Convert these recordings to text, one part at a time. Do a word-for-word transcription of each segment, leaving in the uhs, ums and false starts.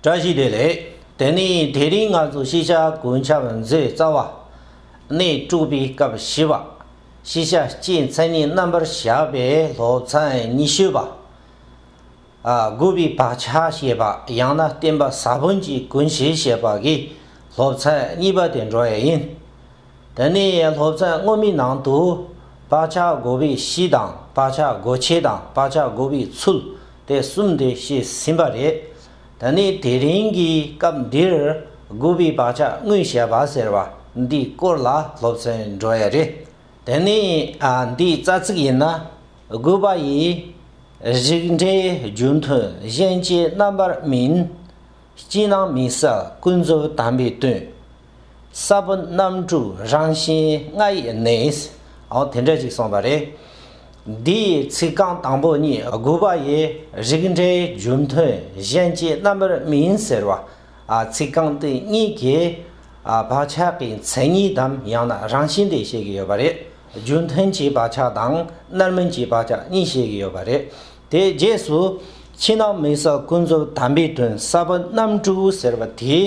བཀྲ་ཤིས་བདེ་ལེགས། དེ་ནས་དེ་རིང་ང་ཚོ་ཤེས་བྱ་གོ་ཆ་བ་མཛོད་རྩ་བ། གནས་དྲུག་པའི་སྐབས་བཞི་པ། ཤེས་བྱ་སྤྱིའི་མཚན་ཉིད་རྣམ་པར་བཞག་པའི་སློབ་ཚན་ཉི་ཤུ་པ། ཨ། དགོས་པའི་བག་ཆགས་བཤད་པ་ཡང་ན་བརྟེན་པ་ས་བོན་གྱི་ཀུན་གཞི་བཤད་པ་གི་སློབ་ཚན་གཉིས་པ་དེ་འགྲོ་ཡ་ཡིན། དེ་ནས་སློབ་ཚན་སྔོན་མའི་ནང་དུ་བག་ཆགས་འགོག་པའི་གཞི་དང་བག་ཆགས་འགོག་བྱེད་དང་བག་ཆགས་འགོག་པའི་ཚུལ་དེ་གསུམ་དེ་བཤད་ཟིན་པ་རེད། དེ་ནས་དེ་རིང་གི་སྐབས་འདིར་འགོག་པའི་བག་ཆགས་དངོས་བཤད་པ་ཟེར་བ་འདིའི་སྐོར་ལ་སློབ་ཚན་འགྲོ་ཡ་རེད། དེ་ནས་ཨ་འདིའི་རྩ་ཚིག་ཡིན་ན། འགོག་པ་ཡི། རིགས་འགྲེའི་རྒྱུ་མཐུན་གཞན་སྐྱེ་རྣམ་པར་སྨིན། སྤྱི་སྣང་མི་གསལ་ཀུན་རྫོབ་དམ་པའི་དོན། ས་བོན་རྣམ་དྲུག་རང་བཞིན་ལྔ་ཡི་གནས། འོ་དེ་འདྲ་ཅིག་གསུངས་པ་རེད། འདིའི་ཚིག་རྐང་དང་པོ་གཉིས་འགོག་པ་ཡི་རིགས་འགྲེའི་རྒྱུ་མཐུན་གཞན་སྐྱེ་རྣམ་པར་སྨིན་ཟེར་བ། ཨ་ཚིག་རྐང་དེ་གཉིས་ཀྱིས་ཨ་བག་ཆགས་ཀྱི་མཚན་ཉིད་དམ་ཡང་ན་རང་བཞིན་དེ་བཤད་ཀྱི་ཡོད་པ་རེད། རྒྱུ་མཐུན་གྱི་བག་ཆགས་དང་རྣམ་སྨིན་གྱི་བག་ཆགས་གཉིས་བཤད་ཀྱི་ཡོད་པ་རེད། དེའི་རྗེས་སུ། ཕྱི་ནང་མི་གསལ་ཀུན་རྫོབ་དམ་པའི་དོན་ས་བོན་རྣམ་དྲུག་ཟེར་བ་དེ།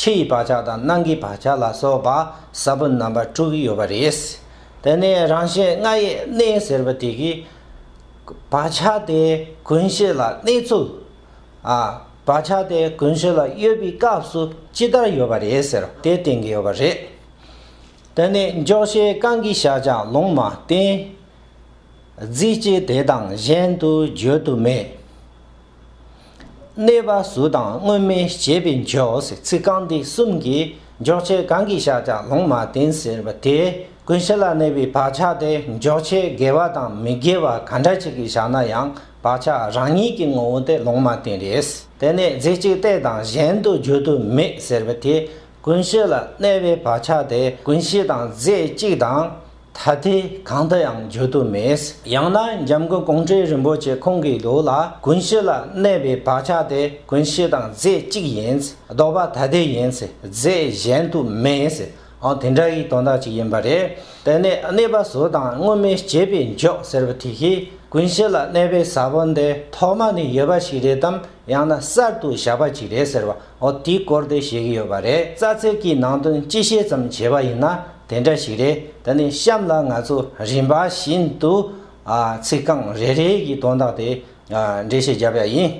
ཕྱི་ཡི་བག་ཆགས་དང་ནང་གི་བག་ཆགས་ལ་སོགས་པ་ས་བོན་རྣམ་པ་དྲུག་ཡོད་པ་རེད། དེ་ནས་རང་བཞིན་ལྔ་ཡི་གནས་ཟེར་བ་དེ་གིས། བག་ཆགས་དེ་ཀུན་གཞི་ལ་གནས་ཚུལ། ཨ། བག་ཆགས་དེ་ཀུན་གཞི་ལ་ཡོད་པའི་སྐབས་སུ་ཅི་ལྟར་ཡོད་པ་རེད་ཟེར་དེ་བསྟན་གྱི་ཡོད་པ་རེད། དེ་ནས་འཇོག་བྱེད་གང་གིས་བཞག་ཀྱང་ལུང་མ་བསྟན། རྫས་གཅིག་དེ་དང་གཞན་དུ་བརྗོད་དུ་མེད། གནས་པ་གཟུགས་དང་དངོས་མེད་བྱས་པས་འཇོག་ཟེར་ཚིག་རྐང་འདི་གསུམ་གྱིས་འཇོག་བྱེད་གང་གིས་བཞག་ཀྱང་ལུང་མ་བསྟན་ཟེར་བ་དེ། ཀུན་གཞི་ལ་གནས་པའི་བག་ཆགས་དེ་འཇོག་བྱེད་དགེ་བ་དང་མི་དགེ་བ་ག་འདྲ་ཅིག་གིས་བཞག་ན་ཡང་བག་ཆགས་རང་ཉིད་ཀྱི་ངོ་བོ་དེ་ལུང་མ་བསྟན་རེད། དེ་ནས་རྫས་གཅིག་དེ་དང་གཞན་དུ་བརྗོད་དུ་མེད་ཟེར་བ་དེ། ཀུན་གཞི་ལ་གནས་པའི་བག་ཆགས་དེ་ཀུན་གཞི་དང་རྫས་གཅིག་དང་ཐ་དད་གང་དུ་ཡང་བརྗོད་དུ་མེད། ཡང་ན་འཇམ་མགོན་ཀོང་སྤྲུལ་རིན་པོ་ཆེ་ཁོང་གི་ལུགས་ལ་ཀུན་གཞི་ལ་གནས་པའི་བག་ཆགས་དེ་ཀུན་གཞི་དང་རྫས་གཅིག་ཡིན། ལྡོག་པ་ཐ་དད་ཡིན། རྫས་གཞན་དུ་མེད། ཨང་དེ་འདྲ་ཡི་དོན་དག་ཅིག་ཡིན་པ་རེད། དེ་ནས་གནས་པ་གཟུགས་དང་དངོས་མེད་བྱས་པས་འཇོག་ཟེར་བ་དེ་གིས་ཀུན་གཞི་ལ་གནས་པའི་ས་བོན་དེ་ཐོག་མ་ནས་ཡོད་པ་ཞིག་རེད་དམ། ཡང་ན་གསར་དུ་བཞག་པ་ཅིག་རེད་ཟེར་བ། འོ་དེའི་སྐོར་དེ་བཤད་ཀྱི་ཡོད་པ་རེད། རྩ་ཚིག་གི་ནང་དོན་སྤྱི་བཤད་ཙམ་བྱས་པ་ཡིན་ན་དེ་འདྲ་ཞིག་རེད། དེ་ནས་གཤམ་ལ་ང་ཚོ་རིམ་པ་བཞིན་དུ་ཨ་ཚིག་རྐང་རེ་རེ་གི་དོན་དག་དེ་ཨ་འགྲེལ་བཤད་བརྒྱབ་ཡ་ཡིན།